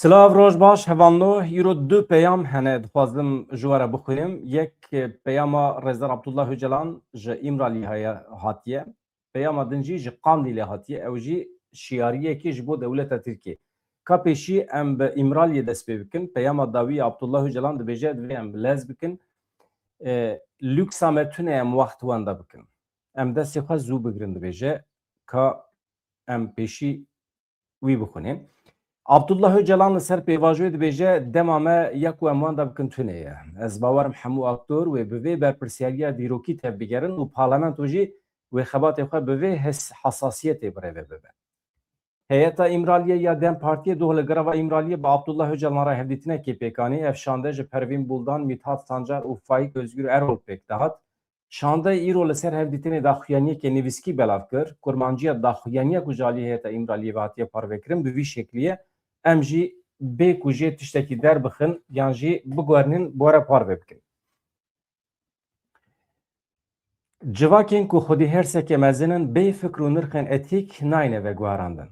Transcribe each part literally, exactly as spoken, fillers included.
Silav, roj baş, hevalno. Îro du peyam hene, dixwazim ji we re bixwînim. Yek, e, peyama Rêzdar Abdullah Ocalan ji Îmraliyê heye, hatiye. Peyama din jî ji Qandîlê hatiye. Ew jî şiyariyekê ji bo dewleta Tirkiyê. Ka pêşî em bi Îmraliyê dest pê bikin. Peyama dawî ya Abdullah Ocalan dibêje, divê em bi lez bikin. E, lûksa me tune em wext wenda bikin. Em destê xwe zû bigirin, dibêje. Ka em pêşî wî bixwînin. Abdullah Ocalan li ser pêvajoyê dibêje, dema me ya ku em wenda bikin tune ye. Ez bawerim hemû aktor wê bi vê berpirsiyariya dîrokî tevbigerin û parlamento jî wê xebatê xwe bi vê hes-, hesasiyetê birêve bibe. Heyeta Îmraliyê ya DEM Partiyê doh li girava Îmraliyê bi Abdullah Ocalan re hevdîtinekê pêk anî. Ev şande ji Pervîn Buldan, Mithat Sancar û Faîk Özgür Erol pêk dihat. Şande îro li ser hevdîtinê daxuyaniyekê nivîskî belav kir. Kurmanciya daxuyaniya ku ji alî heyeta Îmraliyê ve hatiye parvekirin bi vî şeklî ye. Em jî bê ku jê tiştekî derbixin yan jî biguherînin, bi we re parve bikin. Civakên ku xwedî herseke mezin in, bê fikr û nirxên etîk nayne veguherandin.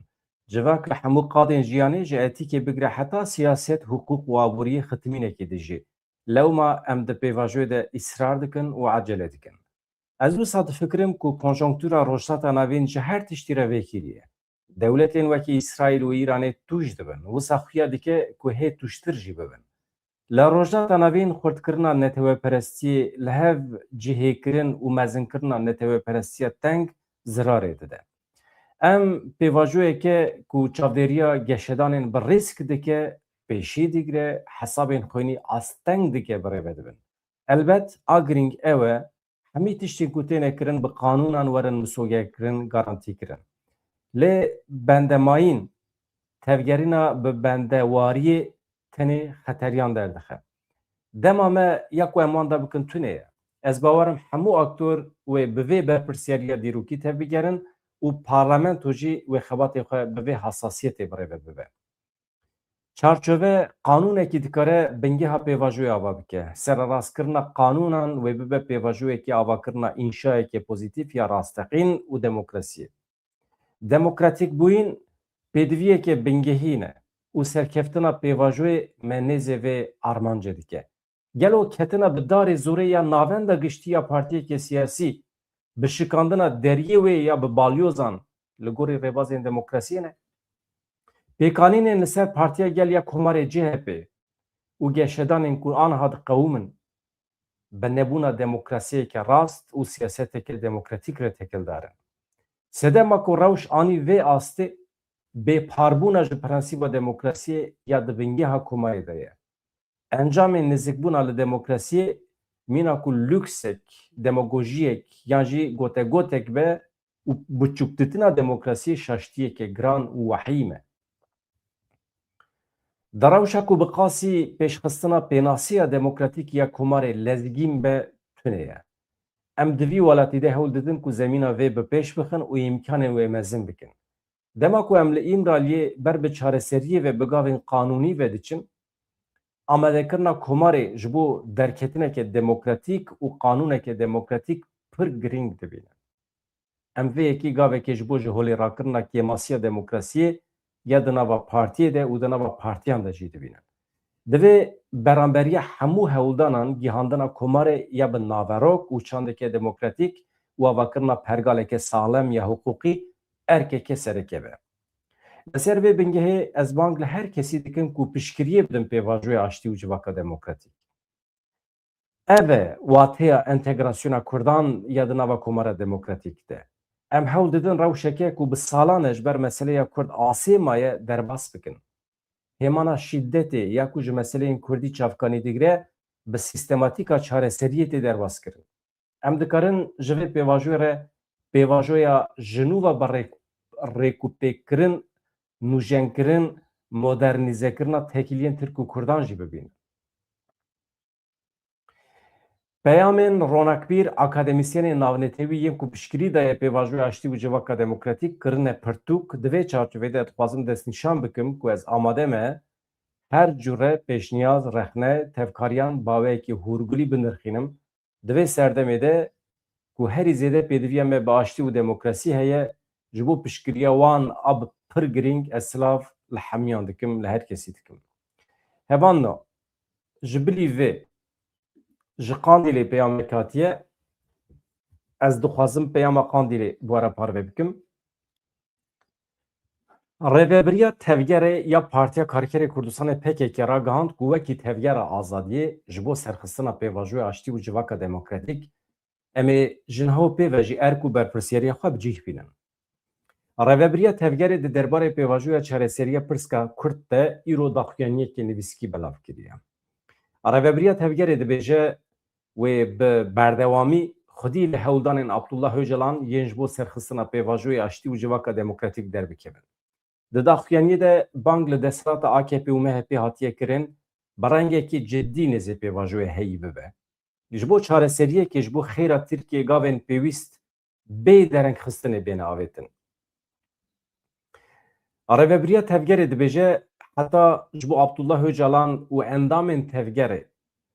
Civak li hemû qadên jiyanê, ji etîkê bigire heta siyaset, hiqûq û aboriyê, xitimînekê dijî. Lewma em di pêvajoyê de îsrar dikin û ecele dikin. Ez wisa difikirim ku konjonktura Rojhilata Navîn ji her tiştî re vekirî ye. Dewletên wekî Îsraîl û Îranê tûj dibin, wisa xuya dike ku hê tûjtir jî bibin. Li Rojhilata Navîn xurtkirina neteweperestiyê, li hev cihêkirin û mezinkirina neteweperestiya teng zirarê dide. Em pêvajoyeke ku çavdêriya geşedanên bi rîsk dike, pêşî digire, hesabên xwînî asteng dike, birêve dibin. Elbet a girîng ew e, hemî tiştên ku têne kirin bi qanûnan werin misogerkirin, garantîkirin. Lê bendemayîn, tevgerîna bi bendewariyê tenê xeteriyan derdixe. Dema me ya ku em wenda bikin tune ye. Ez bawerim hemû aktor wê bi vê berpirsiyariya dîrokî tevbigerin û parlamento jî wê xebatê xwe bi vê hesasiyetê birêve bibe. Çarçove qanûnekî dikare bingeha pêvajoyê ava bike. Sererastkirina qanûnan wê bibe pêvajoyekî avakirina înşayeke pozîtîf ya rasteqîn û demokrasiyê. Demokratîkbûyîn pêdiviyeke bingehî ne û serkeftina pêvajoyê me nêzê vê armancê dike. Gelo ketina bi darê zorê ya navenda giştî ya partiyeke siyasî, bi şikandina deriyê wê ya bi balyozan li gorî rêbazên demokrasiyê ne? Pêkanînên li ser Partiya Gel ya Komarê, C H P, û geşedanên ku aniha diqewimin, bi nebûna demokrasiyeke rast û siyaseteke demokratîk re têkildar in. Sedema ku rewş anî vê astê, bêparbûna ji prensîba demokrasiyê ya di bingeha Komarê de ye. Encamên nêzîkbûna li demokrasiyê mîna ku lûksek, demagojiyek yan jî gotegotek be û biçûkditina demokrasiyê şaştiyeke giran û wehîm e. Di rewşa ku bi qasî pêşxistina pênasiya demokratîk ya Komarê lezgîn be, tune ye. Em di vî welatî de hewl didin ku zemîna vê bi pêş bixin û îmkanên wê mezin bikin. Dema ku em li Îmraliyê ber bi çareseriyê ve bi gavên qanûnî ve diçin, amadekirina Komarê ji bo derketineke demokratîk û qanûneke demokratîk pir girîng dibînin. Em vê yekê gavekê ji bo ji holê rakirina kêmasiya demokrasiyê ya di nava partiyê de û di nava partiyan de jî dibînin. Divê beramberiya hemû hewldanan gihandina Komarê ya bi naverok û çandeke demokratîk û avakirina pergaleke saxlem ya hiqûqî erkeke sereke be. Li ser vê bingehê ez bang li her kesî dikim ku piştgiriyê bidin pêvajoya aştî û civaka demokratîk. Ev e wateya entegrasyona Kurdan ya di nava Komara Demokratîk de. Em hewl didin rewşeke ku bi salan e ji ber meseleya Kurd asê maye derbas bikin. Hêmana şîdetê ya ku ji meseleyên Kurdî çavkanî digire, bi sîstematîka çareseriyê tê derbas kirin. Em dikarin ji vê pêvajoyê re pêvajoya ji nû ve bi rêk-, rêkûpêkkirin, nûjenkirin, modernîzekirina têkiliyên Tirk û Kurdan jî bibînin. Peyamên ronakbîr, akademîsyenên navnetewî yên ku piştgirî daye pêvajoya aştî û civaka demokratîk kirine pirtûk. Di vê çarçovê de dixwazim destnîşan bikim ku ez amade me her cure pêşniyaz, rexne, tevkariyan bi awayekî hûrgulî binirxînim. Di vê serdemê de ku herî zêde pêdiviya me bi aştî û demokrasî heye, ji bo piştgiriya wan a bi pir girîng ez silav li hemiyan dikim, li her kesî dikim. Hevalno, ji bilî vê, ji Qandîlê peyamek hatiye, ez dixwazim peyama Qandîlê bi we re parve bikim. Rêvebiriya tevgerê ya Partiya Karkerê Kurdistanê P K K ragihand ku wekî tevgera azadiyê ji bo serxistina pêvajoya aştî û civaka demokratîk, em ê ji niha û pê ve jî erk û berpirsiyariya xwe bi cih bînin. Rêvebiriya tevgerê di derbarê pêvajoya çareseriya pirska Kurd de îro daxuyaniyekê nivîskî belav kiriye. Rêvebiriya tevgerê dibêje, wê bi berdewamî xwedî li hewldanên Abdullah Ocalan yên ji bo serxistina pêvajoyê aştî û civaka demokratîk derbikevin. Di daxuyaniyê de bang li desthilata A K P û M H P hatiye kirin, bi rengekî cidî nêzê pêvajoyê heyî bibe. Ji bo çareseriyekê ji bo xêra Tirkiyê gavên pêwîst bê derengxistinê bêne avêtin. Rêvebiriya tevgerê dibêje, heta ji bo Abdullah Ocalan û endamên tevgerê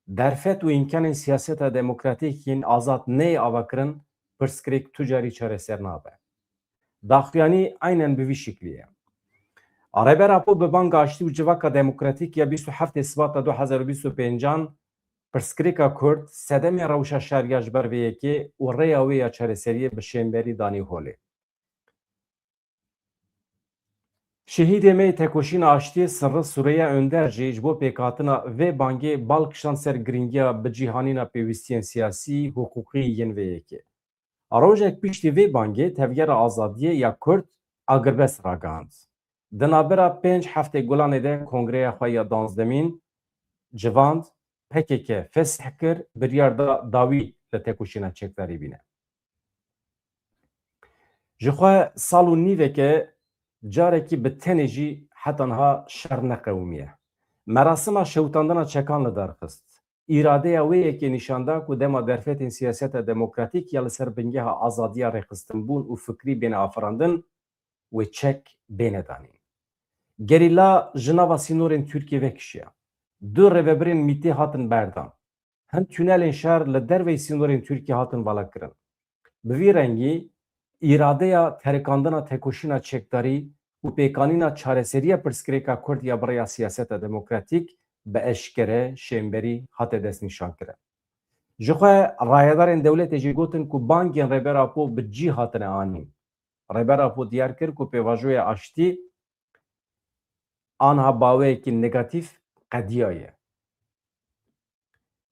derfet û îmkanên siyaseta demokratîk yên azad neyê avakirin, pirsgirêk tu carî çareser nabe. Daxuyanî aynen bi vî şiklî ye. Rêber Apo bi banga aştî û civaka demokratîk ya bîst û heftê Sibata du hezar û bîst û pêncan pirsgirêka Kurd sedemê rewşa şer ya ji ber vê yekê û rêya wê ya çareseriyê bi şênberî danî holê. Şehîdê me yê Tekoşîna Aştiyê Sirri Sureyya Önder jî ji bo pêkhatina vê bangê bal kişand ser giringiya bicîhanîna pêwîstiyên siyasî, hiqûqî yên vê yekê. Rojek piştî vê bangê Tevgera Azadiyê ya Kurd agirbest ragihand. Di navbera pênc heftê Gulanê de kongreya xwe ya danzdemîn civand, P K K fesih kir, biryar da dawî li tekoşîna çekdarî bîne. Ji xwe sal û nîveke carekî bi tenê jî heta niha şer neqewimiye. Merasima şewitandina çekan li dar xist. Îradeya wê yekê nîşan da ku dema derfetên siyaseta demokratîk ya li ser bingeha azadiya rêxistinbûn û fikrî bêne afirandin, wê çek bêne danîn. Gerîla ji nava sînorên Tirkiyê vekişiya. Du rêvebirên MÎT'ê hatin berdan. Hin tunelên şer li derveyî sînorên Tirkiyê hatin valakirin. Bi vî rengî, îradeya terikandina tekoşîna çekdarî û pêkanîna çareseriya pirsgirêka Kurd ya bi rêya siyaseta demokratîk bi eşkere, şênberî hate destnîşankirin. Jixwe rayedarên dewletê jî gotin ku bangên Rêber Apo bi cî hatine anîn. Rêber Apo diyar kir ku pêvajoya aştî anha baweyekî negatîf qediyaye.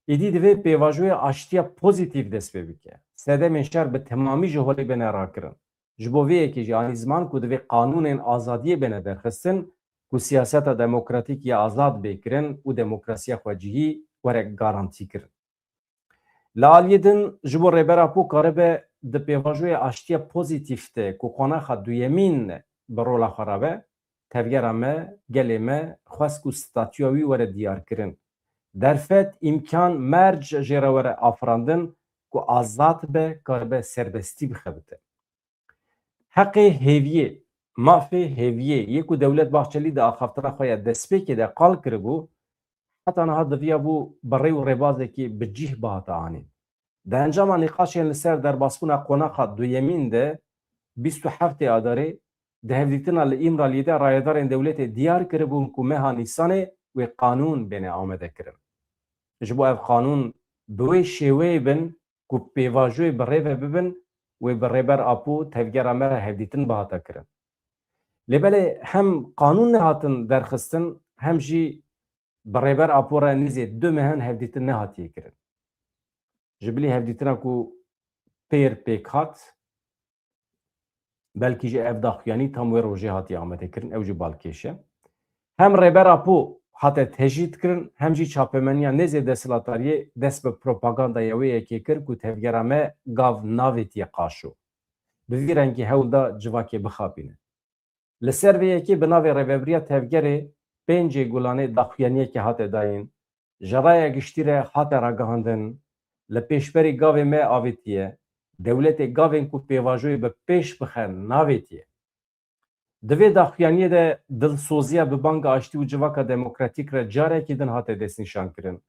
Îdî divê pêvajoya aştiya pozîtîf dest pê bike. Sedemên şer bi temamî ji holê bêne rakirin. Ji bo vê yekê jî anî ziman ku divê qanûnên azadiyê bêne derxistin ku siyaseta demokratîk ya azad bê kirin û demokrasiya xwecihî were garantî kirin. Li aliyê din ji bo Rêber Apo karibe di pêvajoya aştiya pozîtîf de ku qonaxa duyemîn bi rola xwe rabe, tevgera me, gelê me, xwest ku statûya wî were diyarkirin. Derfet, îmkan, merc jê re were afirandin ku azad be, karibe serbestî bixebite. Heqê hêviyê, mafê hêviyê yê ku Dewlet Bahçelî di axaftina xwe ya destpêkê de qal kiribû, heta niha diviyabû bi rê û rêbazekî bi cîh bihata anîn. Di encama nîqaşên li ser derbasbûna qonaxa duyemîn de, bîst û heftê Adarê, di hevdîtina li Îmraliyê de rayedarên dewletê diyar kiribûn ku meha Nîsanê wê qanûn bêne amadekirin. Ji bo ev qanûn bi wê şêweyê bin, ku pêvajoyê bi rê ve bibin, wê bi Rêber Apo tevgera me re hevdîtin bihata kirin. Lê belê hem qanûn nehatin derxistin, hem jî bi Rêber Apo re nîzê du mehan hevdîtin nehatiye kirin. Ji bilî hevdîtina ku pêr pêk hat, belkî jî ev daxuyanî tam wê rojê hatiye amadekirin, ew jî balkêş e. Hem Rêber Apo hate tecrîd kirin, hem jî çapemeniya nêzê desthilatariyê dest bi propagandaya wê yekê kir ku tevgera me gav navêtiye qaşo. Bi vî rengî hewl da civakê bixapîne. Li ser vê yekê bi navê Rêvebiriya Tevgerê pêncê Gulanê daxuyaniyekê hate dayîn, ji raya giştî re hate ragihandin, li pêşberî gavê me avêtiye, dewletê gavên ku pêvajoyê bi pêş bixe navêtiye. Di vê daxuyaniyê de dilsoziya bi banga aştî û civaka demokratîk re carekî din hate destnîşankirin.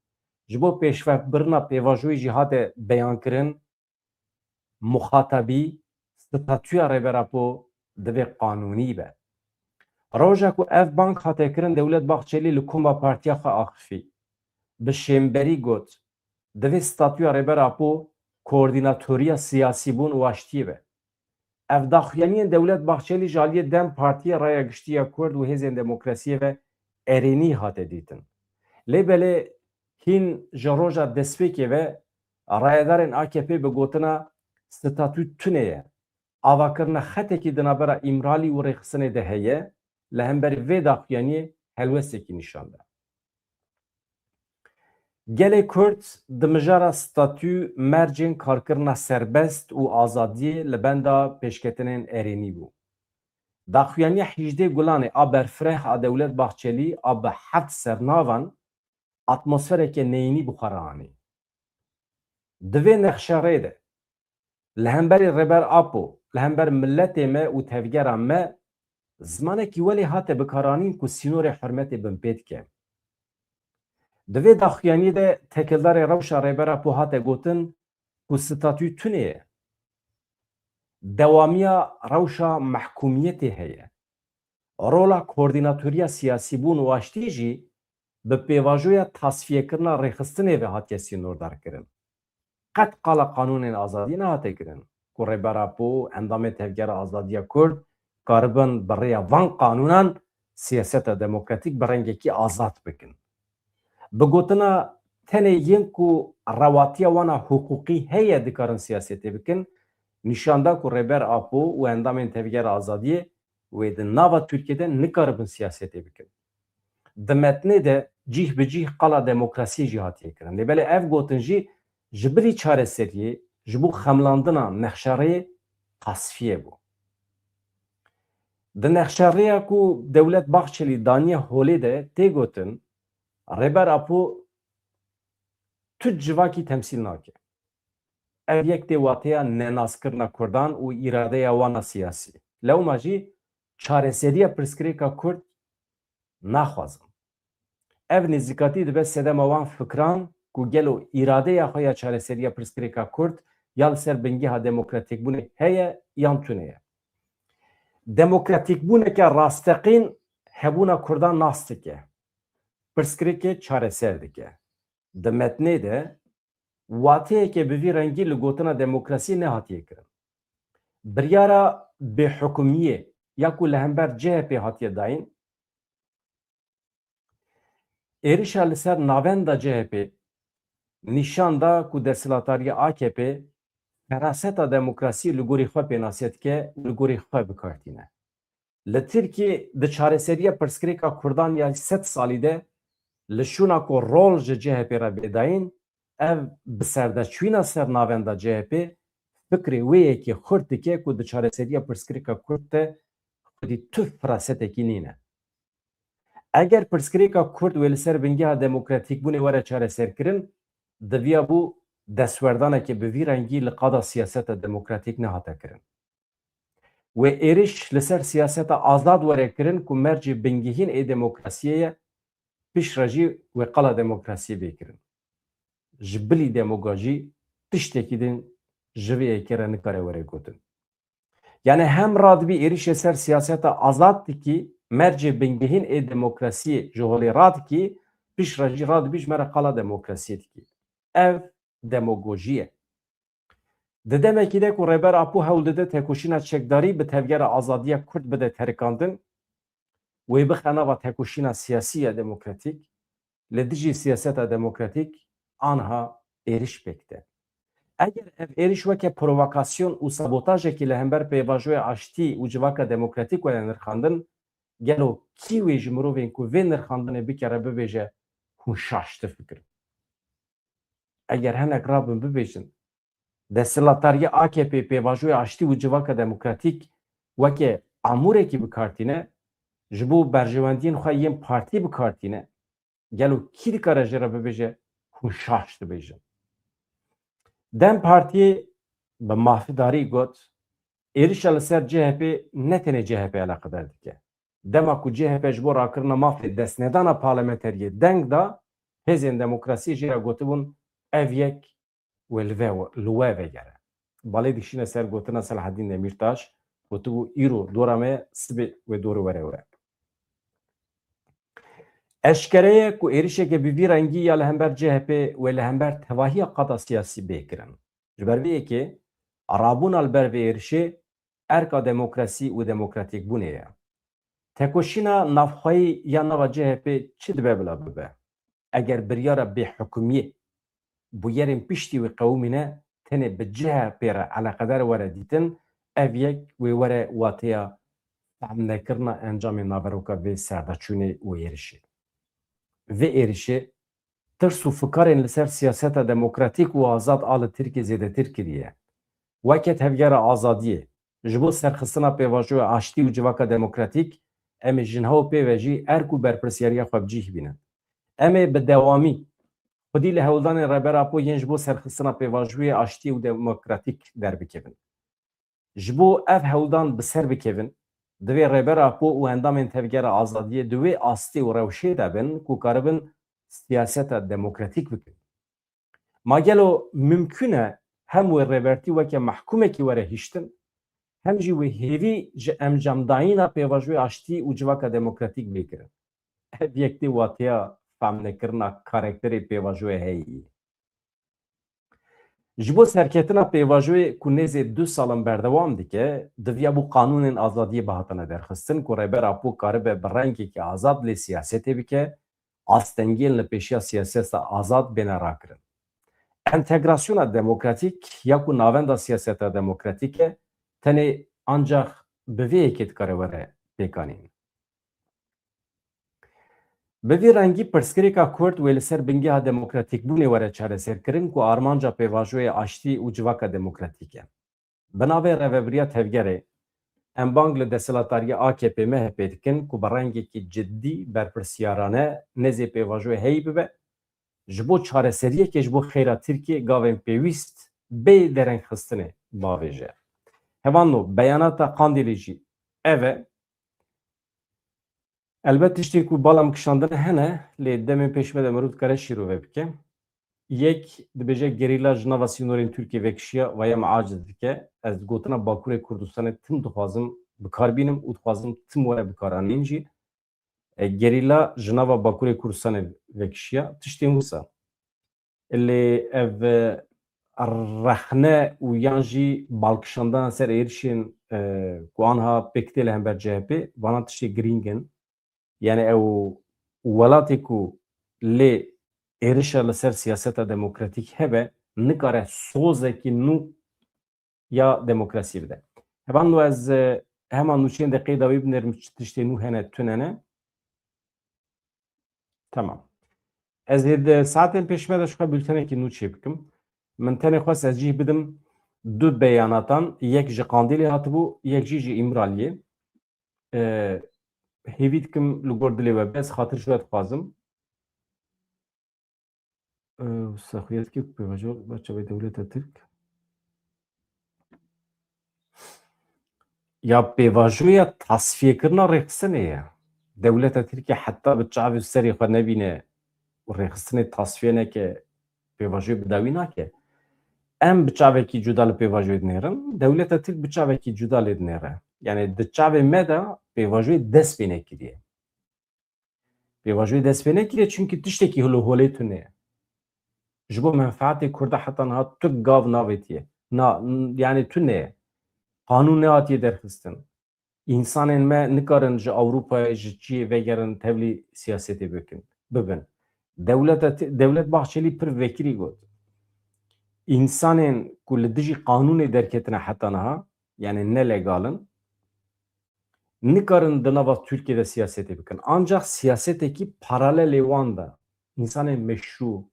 Ji bo pêşvebirina pêvajoyê jî hate beyankirin, muxatabî, statûya Rêber Apo divê qanûnî be. Roja ku ev bang hate kirin, Dewlet Bahçelî li koma partiya xwe axifî. Bi şênberî got, divê statûya Rêber Apo koordînatoriya siyasîbûn û aştiyê be. Ev daxuyaniyên Dewlet Bahçelî ji aliyê DEM Partiyê, Raya Giştî ya Kurd û Hêzên Demokrasiyê ve erênî hate dîtin. Lê belê hîn ji roja destpêkê ve rayedarên A K P bi gotina statû tune ye, avakirina xetekî di navbera Îmralî û Rêxistinê de heye, li hemberî vê daxuyaniyê helwestekî nîşan da. Gelê Kurd di mijara statû, mercên karkirina serbest û azadiyê li benda pêşketinên erênî bû. Daxuyaniya hîjdeh Gulanê a berfireh a Dewlet Bahçelî a bi heft sernavan atmosfereke neyînî bi xwe re anî. Di vê nexşerê de li hemberî Rêber Apo, li hember miletê me û tevgera me zimanekî welê hate bikaranîn ku sînorê hurmetê binpê dike. Di vê daxuyaniyê de tekildarê rewşa Rêber Apo hate gotin ku statû tune ye. Dewamiya rewşa mehkûmiyetê heye. Rola koordînatoriya siyasîbûn û aştî jî bi pêvajoya tasfiyekirina rêxistinê ve hatiye sînordarkirin. Qet qala qanûnên azadiyê nehate kirin ku Rêber Apo û endamên Tevgera Azadiya Kurd karibin bi rêya van qanûnan siyaseta demokratîk bi rengekî azad bikin. Bi gotina tenê yên ku rewatiya wan a hiqûqî heye dikarin siyasetê bikin, nîşan da ku Rêber Apo û endamên Tevgera Azadiyê wê di nava Tirkiyê de nikaribin siyasetê bikin. Di metnê de cîh bi cîh qala demokrasiyê jî hatiye kirin. Lê belê ev gotin jî ji bilî çareseriyê, ji bo xemlandina nexşerê tasfiye bû. Di nexşerêya ku Dewlet Bahçelî daniye holê de tê gotin, Rêber Apo tu civakî temsîl nake. Ev yek tê wateya nenaskirina Kurdan û îradeya wan a siyasî. Lewma jî çareseriya pirsgirêka Kurd naxwazin. Ev nêzîkatî dibe sedema wan fikran ku gelo îradeya xwe ya çareseriya pirsgirêka Kurd ya li ser bingeha demokratîkbûnê heye yan tune ye. Demokratîkbûneke rasteqîn hebûna Kurdan nas dike. Pirsgirêkê çareser dike. Di metnê de wateyeke bi vî rengî li gotina demokrasiyê nehatiye kirin. Biryara bêhukimiyê ya ku li hember C H P hatiye dayîn, êrişa li ser navenda C H P nîşan da ku desthilatdariya A K P feraseta demokrasiyê li gorî xwe pênase dike û li gorî xwe bi kar tîne. Li Tirkiyê di çareseriya pirsgirêka Kurdan ya sed salî de li şûna ku rol ji C H P re bê dayîn, ev bi serdeçûyîna ser navenda C H P fikrê wê yekê xurt dike ku di çareseriya pirsgirêka Kurd de xwedî tu firasetekî nîne. Eger pirsgirêka Kurd wê li ser bingeha demokratîkbûnê were çareserkirin, diviya bû destwerdaneke bi vî rengî li qada siyaseta demokratîk nehate kirin. Wê êrîş li ser siyaseta azad were kirin ku mercê bingehîn ê demokrasiyê ye, piştre jî wê qala demokrasiyê bê kirin. Ji bilî demagojî tiştekî din ji vê yekê re nikare were gotin. Yani hem radibî êrîşê ser siyaseta azad dikî, mercê bingehîn ê demokrasiyê ji holê radikî, piştre jî radibî ji me re qala demokrasiyê dikî. Ev demagojî ye. Di demekî de ku Rêber Apo hewl dide tekoşîna çekdarî bi tevgera azadiya Kurd bide terikandin, wê bixe nava tekoşîna siyasî ya demokratîk, li dijî siyaseta demokratîk aniha êrîş pêk de. Eger ev êrîş weke provokasyon û sabotajekî li hember pêvajoya aştî û civaka demokratîk were nirxandin, gelo kî wê ji mirovên ku vê nirxandinê bike re bibêje, hûn şaş difikirin? Eger hinek rabin bibêjin, desthilatdariya A K P pêvajoya aştî û civaka demokratîk weke amûrekî bi kar tîne, ji bo berjewendiyên xwe yên partî bi kar tîne, gelo kî dikare jê re bibêje, hûn şaş dibêjin? DEM Partiyê bi mafdarî got, êrişa li ser C H P ne tenê C H P eleqedar dike. Dema ku C H P ji bo rakirina mafê destnedana parlamenteriyê deng da, hêzên demokrasiyê jê re gotibûn, ev yek wê li ve, li we vegere. Balê dikişîne ser gotina Selahaddîn Demîrtaş, gotibû, îro dora me, sibê wê dor were we. Eşkere ye ku êrişeke bi vî rengî ya li hember C H P wê li hember tevahiya qada siyasî bê kirin. Ji ber vê yekê rabûna li ber vê êrişê erka demokrasî û demokratîkbûnê ye. Tekoşîna navxweyî ya nava C H P çi dibe bila bibe? Eger biryara bêhukimiyê bûyerên piştî wî qewimîne tenê bi C H P re eleqedar were dîtin, ev yek wê were wateya fehmnekirina encamên naveroka vê serdaçûnê û êrişê. Vê êrişê tirs û fikarên li ser siyaseta demokratîk û azad a li Tirkiyê zêdetir kiriye. Weke Tevgera Azadiyê, ji bo serxistina pêvajoya aştî û civaka demokratîk, em ê ji niha û pê ve jî erk û berpirsyariya xwe bi cih bînin. Em ê bi dewamî xwedî li hewldanên Rêber Apo yên ji bo serxistina pêvajoyê aştî û demokratîk derbikevin. Ji bo ev hewldan bi ser bikevin, divê Rêber Apo û endamên Tevgera Azadiyê di wê astê û rewşê de bin ku karibin siyaseta demokratîk bikin. Ma gelo mimkûn e hem wê Rêbertî weke mehkûmekî were hiştin, hem jî wê hêvî ji encamdayîna pêvajoyê aştî û civaka demokratîk bê kirin? Ev yek tê wateya fehmnekirina karakterê pêvajoyê heyî. Ji bo serketina pêvajoyê ku nêzê du sal in berdewam dike, diviya bû qanûnên azadiyê bihatine derxistin ku Rêber Apo karibe bi rengekî azad lê siyasetê bike, astengiyên li pêşiya siyaseta azad bêne rakirin. Entegrasyona demokratîk ya ku navenda siyaseta demokratîk e, tenê ancax bi vê yekê dikare were pêkanîn. Bi vî rengî pirsgirêka Kurd wê li ser bingeha demokratîkbûnê were çareserkirin ku armanca pêvajoyê aştî û civaka demokratîk e. Bi navê Rêvebiriya Tevgerê, em bang li desthilatdariya A K P M H P dikin ku bi rengekî ciddî berpirsyarane nêzê pêvajoyê heyî bibe, ji bo çareseriyekê ji bo xêra Tirkiyê gavên pêwîst bê derengxistinê bavêje. Hevalno, beyanata Qandîlê jî ev e. Elbet tiştên ku bala min kişandine hene, lê demên pêş me de mirov dikare şîrove bike. Yek dibêje gerîla ji nava sînorên Tirkiyê vekişiya, vaya me aciz dike. Ez gotina Bakurê Kurdistanê tim dixwazim bi kar bînim û dixwazim tim were bikaranîn jî. E, gerîla ji nava Bakurê Kurdistanê vekişiya. Tiştên wisa. Lê ev, e, rexne û yan jî balkişandana ser êrişên, e, ku anha pêk tê li hember C H P, vana tiştê girîng in. Yani ew welatê ku lê êrişa li ser siyaseta demokratîk hebe, nikare sozekî nû ya demokrasiyê bide. Hevalno, ez, e, hema nûçeyên deqeyê dawî binêrim, tiştê nû hene, tune ne. Tamam. Ez ê di saetên pêş me de ji xwe bültenekî nû çêbikim. Min tenê xwest ez cih bidim du beyanatan, yek ji Qandîlê hatibû, yek jî ji Îmraliyê. E, hêvî dikim li gor dilê we be, ez xatir ji we dixwazim. E, wisa xuya dike ku pêvajo bi çavê dewleta Tirk. Ya pêvajoya tasfiyekirina rêxistinê ye. Dewleta Tirkiye heta bi çavê serê xwe nebîne û rêxistinê tasfiye neke, pêvajoyê bi dawî nake. Em bi çavekî cuda li pêvajoyê dinêrin, dewleta Tirk bi çavekî cuda lê dinêre. Yani di çavê me de pêvajoyê dest pê nekiriye. Pêvajoyê dest pê nekiriye, çimkî tiştekî hilo holê tune ye. Ji bo menfaetê Kurda heta niha tu gav navêtiye. Na, n-, yani tune ye. Qanûn nehatiye derxistin. Însanên me nikarin ji Ewropayê, ji çiyê vegerin tevlî siyasetê bikin, bibin. Dewleta te-, Dewlet Bahçelî pir vekirî got. Însanên ku li dijî qanûnê derketine heta niha, yani nelegal in, nikarin di nava Tirkiyê de siyasetê bikin. Ancax siyasetekî paralelê wan de, însanên meşrû,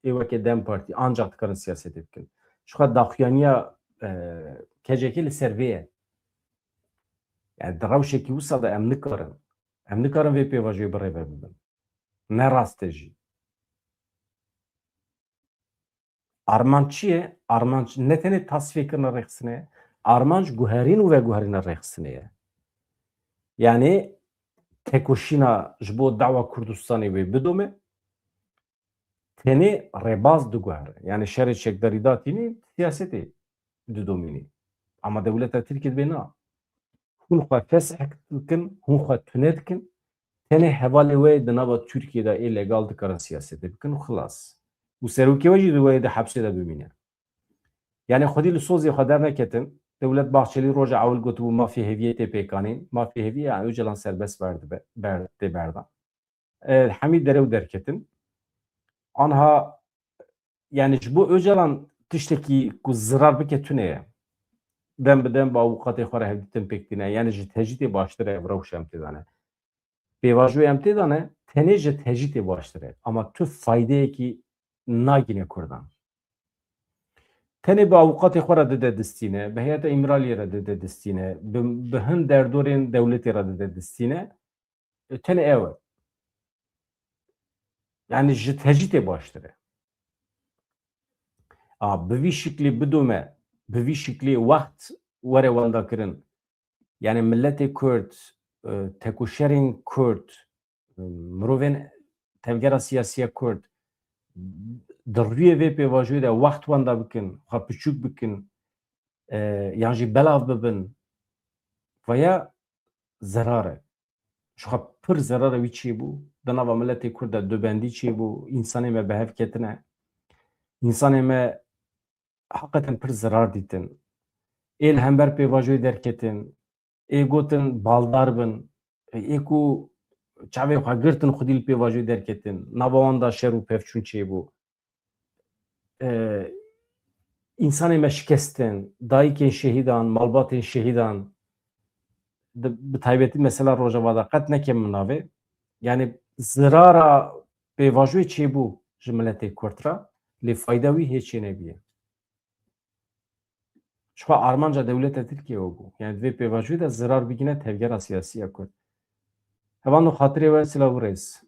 ê weke DEM Partî, ancax dikarin siyasetê bikin. Ji xwe daxuyaniya, e, K C K li ser vê ye. Yani di rewşekî wisa de em nikarin. Em nikarin vê pêvajoyê bi rê ve bibin. Ne rast e jî. Armanc çi ye? Armanc ne tenê tasfiyekirina rêxistinê ye, armanc guherîn û veguherîna rêxistinê ye. Yani tekoşîna ji bo dawa Kurdistanê wê bidome, tenê rêbaz diguhere. Yani şerê çekdarî datînî, siyasetê didomînî. Ama dewleta Tirkiyê dibê na. Hûn xwe fesh dikin, hûn xwe tune dikin, Tenê hevalê wê di nava Tirkiyê de ê legal dikarin siyasetê bikin û xilas. Û serokê wê jî di wê de hepsê de bimîne. Yani xwedî li sozê xwe derneketin. Dewlet Bahçelî roja ewil gotibû mafê hêviyê tê pêkanîn. Mafê hêviyê yani Ocalan serbest berdibe, ber, tê berdan. E, hemî derew derketin. Anha yani ji bo Ocalan tiştekî ku zirar bike tune ye. Dem bi dem bi avûkatê xwe re hevdîtin pêk tîne. Yani ji tecîtê baştir e ev rewş em tê dane. Pêvajoyê em tê dane, tenê ji tecîtê baştir e. Ama tu faydeyekî nagîne Kurdan. Tenê bi avûkatê xwe re dide distîne, bi heyeta Îmraliyê re dide distîne, bi, bi hin derdorên dewletê re dide distîne. E, tenê ew e. Yani ji tecîtê baştir e. A, bi vî şiklî bidome, bi vî şiklî wext were wendakirin. Yani milletê Kurd, e, tekoşerên Kurd, e, mirovên tevgera siyasiya Kurd di rûyê vê pêvajoyê de wext wenda bikin, xwe piçûk bikin, e, yan jî belav bibin, vaya zerar e. Ji xwe pir zerara wî çêbû. Di nava miletê Kurd de dubendî çêbû. Însanê me bi hev ketine. Însanê me heqeten pir zerar dîtin. Ê li hember pêvajoyê derketin. Ê gotin baldar bin. Ê ku çavê xwe girtin xwedî li pêvajoyê derketin. Nava wan de şer û pevçûn çêbû. E, însanê me şikestin, dayikên şehîdan, malbatên şehîdan, di, bi taybetî mesela Rojava de qet nekem min navê. Yani zirara pêvajoyê çêbû ji miletê Kurd re, lê fayda wî hê çênebûye. Ji xwe armanca dewleta Tirkiyê ew bû. Yani di vê pêvajoyê de zirar bigihîne tevgera siyasî ya Kurd. Hevalno xatirê we silav û rêz.